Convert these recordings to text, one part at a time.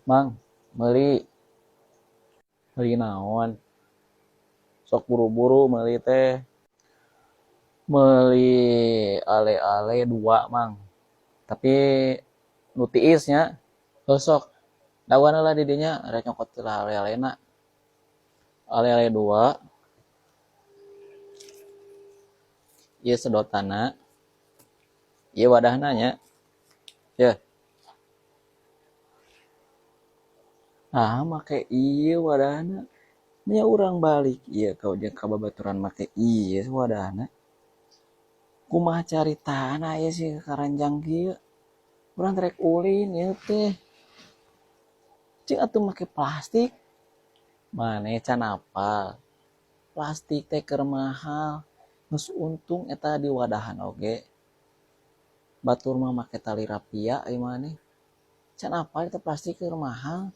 Mang, meuli. Meuli naon? Sok buru-buru meuli teh. Meuli ale-ale 2, Mang. Tapi nu tiis nya. Heuh sok. Dawan lah di dinya rek nyokot lah ale-alena. Ale-ale 2. Ieu sedotanna. Ieu wadahna nya. Yeuh. Nah, make ieu wadahna. Nya urang balik ieu ka jeung ka babaturan make ieu wadahna. Kumaha caritana ieu sih karanjang kieu. Urang rek ulin ieu teh. Cing atuh make plastik. Maneh can apal. Plastik teh keur mahal. Geus untung eta di wadahan oge. Batur mah make tali rapia ieu maneh. Can apal eta plastik keur mahal.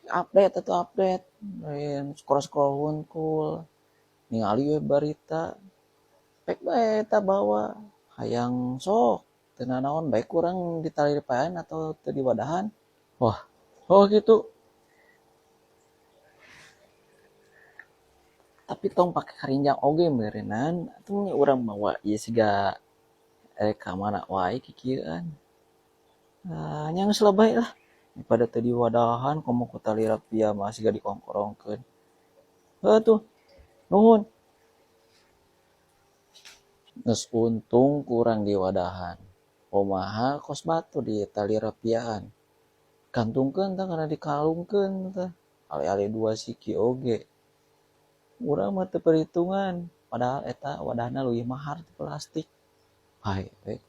Update atuh update. Lain scroll-scroll hungkul. Ningali we barita. Pek bae eta bawa. Hayang sok teu nanaon bae kurang ditali rapiaan atau teu diwadahan. Wah, oh gitu. Tapi tong pake karinjang oge meureunnan atuh nya urang mawa ieu siga rek ka mana wae kikieuan. Ah, nya geus lah bae lah. Daripada teu diwadahan komo ku tali rapia mah siga dikongkorongkeun. Heuh tuh. Nuhun. Geus untung kurang diwadahan. Kumaha kos batu di tali rapiaan. Gantungkeun tah kana dikalungkeun tah. Ale-ale 2 siki oge. Urang mah teu perhitungan, padahal eta wadahna leuwih mahar ti plastik. Bae we.